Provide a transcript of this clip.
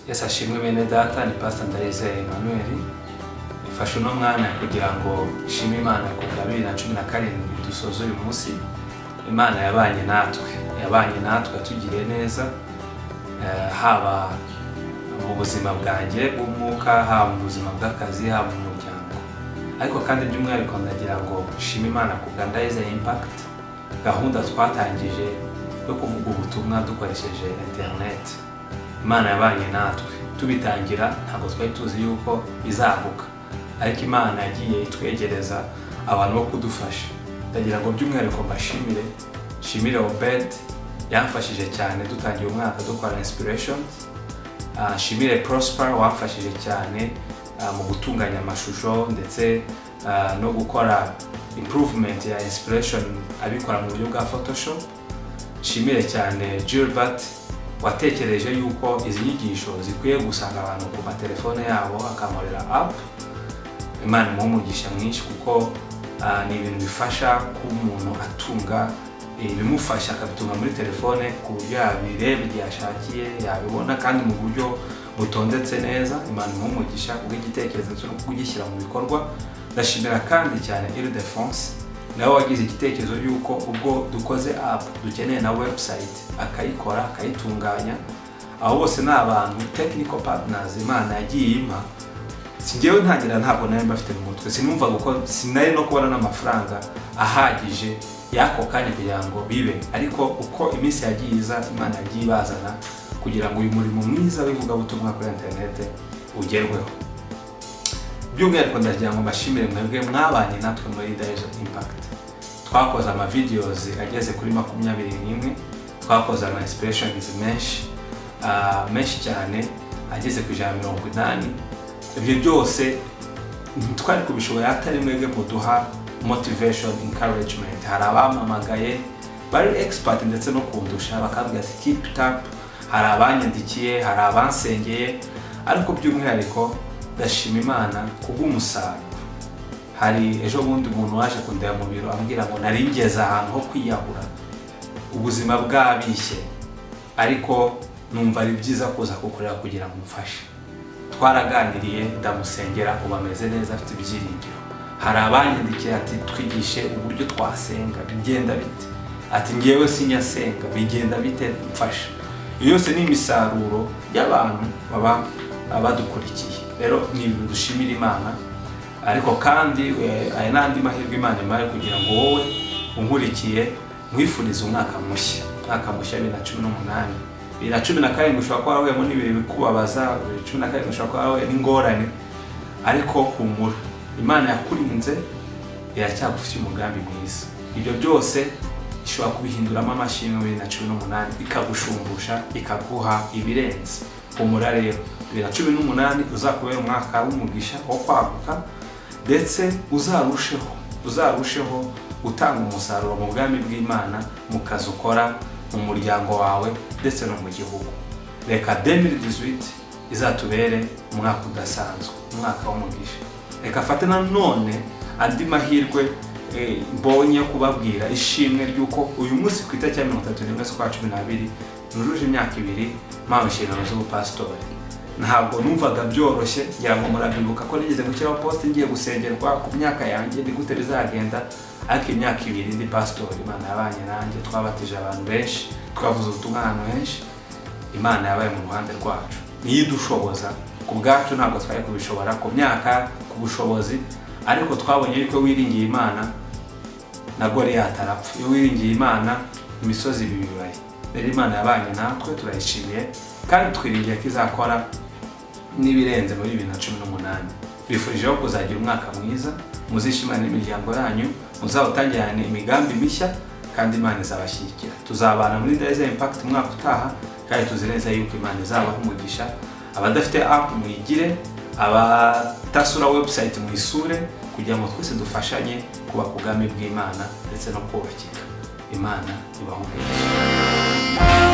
Yesu ashimwe bene data, ni Pastor Ndayizeye Emmanuel. Mfashe uno mwanya kugira ngo nshime Imana ku bwa 2017 dusoza uyu munsi. Imana yabanye natwe, yabanye natwe, yatugiriye neza, haba mu buzima bwanjye bw'umwuka, haba mu buzima bw'akazi, haba mu muryango. Ariko kandi by'umwihariko ndagira ngo nshime Imana ku bwa Ndayizeye Impact, gahunda twatangije yo kuvuga ubutumwa dukoresheje internet. Imana yabanye natwe. Tubitangira ntabwo twari tuzi yuko bizaguka, ariko Imana yagiye itwegereza abantu bo kudufasha. Ndagira ngo by'umwihariko mbashimire, nshimire Obed yamfashije cyane dutangiye umwaka dukora inspirations. Nshimire Prosper wamfashije cyane mu gutunganya amashusho ndetse no gukora improvement ya inspiration, abikora mu buryo bwa Photoshop. Nshimire cyane Gilbert watekereje yuko izi nyigisho zikwiye gusanga abantu ku matelefone yabo, akankorera app. Imana imuhe umugisha mwinshi kuko ni ibintu bifasha kuba umuntu atunga ibimufasha, akabitunga muri telefone ku buryo yabireba igihe ashakiye, yabibona kandi mu buryo butondetse neza. Imana imuhe umugisha kubw'igitekerezo ndetse no kugishyira mu bikorwa. Ndashimira kandi cyane Ildefonse, nawe wagize igitekerezo y'uko ubwo dukoze app dukeneye na website, akayikora, akayitunganya. Abo bose ni abantu, technical partners, Imana yagiye impa. Si njyewe ntangira ntabwo nari mbafite mu mutwe, sinumvaga uko, sinari no kubona n'amafaranga ahagije y'ako kanya kugira ngo bibe. Ariko uko iminsi yagiye iza, Imana yagiye ibazana kugira ngo uyu murimo mwiza w'ivugabutumwa kuri interinete ugerweho. By'umwihariko ndagira ngo mbashimire mwebwe mwabanye natwe muri Ndayizeye Impact. Twakoze ama videos ageze kuri 21, twakoze ama inspirations menshi, menshi cyane ageze ku 180. Ibyo byose ntitwari kubishobora atari mwebwe muduha motivation, encouragement. Hari abampamagaye bari expert ndetse no kundusha, bakambwira ati "Keep it up." Hari abanyandikiye, hari abansengeye, ariko by'umwihariko ndashima Imana kubw'umusaruro. Hari ejo bundi umuntu waje kundeba mu biro ambwira ngo nari ngeze ahantu ho kwiyahura, ubuzima bwabishye, ariko numva ari byiza kuza kukureba kugira ngo umfashe. Twaraganiriye, ndamusengera, ubu ameze neza, afite ibyiringiro. Hari abanyandikiye ati "Twigishe uburyo twasenga, bigenda bite?" Ati "Ngewe sinyasenga, bigenda bite? Mfasha." Iyo yose ni imisaruro y'abantu baba badukurikiye. Rero ni ibintu dushimira Imana. Ariko kandi aya n'andi mahirwe Imana impaye kugira ngo wowe unkurikiye nkwifurize umwaka mushya, umwaka mushya 2018. 2017 ushobora kuba warahuyemo n'ibintu bikubabaza, 2017 ushobora kuba warahuye n'ingorane, ariko humura, Imana yakurinze iracyagufitiye umugambi mwiza. Ibyo byose ishobora kubihinduramo amashimwe 2018, ikagushumbusha, ikaguha ibirenze. Humura rero, 2018 uzakubera umwaka w'umugisha, wo kwaguka, ndetse uzarusheho gutanga umusaruro mu bwami bw'Imana, mu kazi ukora, mu muryango wawe ndetse no mu gihugu. Reka 2018 izatubere umwaka udasanzwe, umwaka w'umugisha. Reka fate nanone andi mahirwe mbonye yo kubabwira ishimwe ry'uko uyu munsi ku itariki ya 31 z'ukwa 12 nujuje imyaka 2 mpawe inshingano z'ubupasitori. Ntabwo numvaga byoroshye. Ngira ngo murabyibuka ko nigeze gushyiraho post ngiye gusengerwa ku myaka yanjye, ni gute bizagenda. Ariko imyaka 2 ndi pasitori, Imana yabanye nanjye, twabatije abantu benshi, twavuze ubutumwa ahantu henshi. Imana yabaye mu ruhande rwacu, niyo idushoboza. Ku bwacu ntabwo twari kubishobora, ku myaka, ku bushobozi. Ariko twabonye yuko wiringiye Imana na Goliyati arapfa. Iyo wiringiye Imana, imisozi iba ibibaya. Rero Imana yabanye natwe, turayishimiye kandi twiringiye ko izakora n'ibirenze muri 2018. Bifurijeho kuzagira umwaka mwiza, muzishimane n'imiryango yanyu, muzawutangirane imigambi mishya kandi Imana izabashyigikira. Tuzabana muri Ndayizeye Impact umwaka utaha kandi tuzi neza yuko Imana izabaha umugisha. Abadafite app muyigire, abatasura website muyisure, kugira ngo twese dufashanye kubaka ubwami bw'Imana ndetse no kubakika. Imana ibahe umugisha.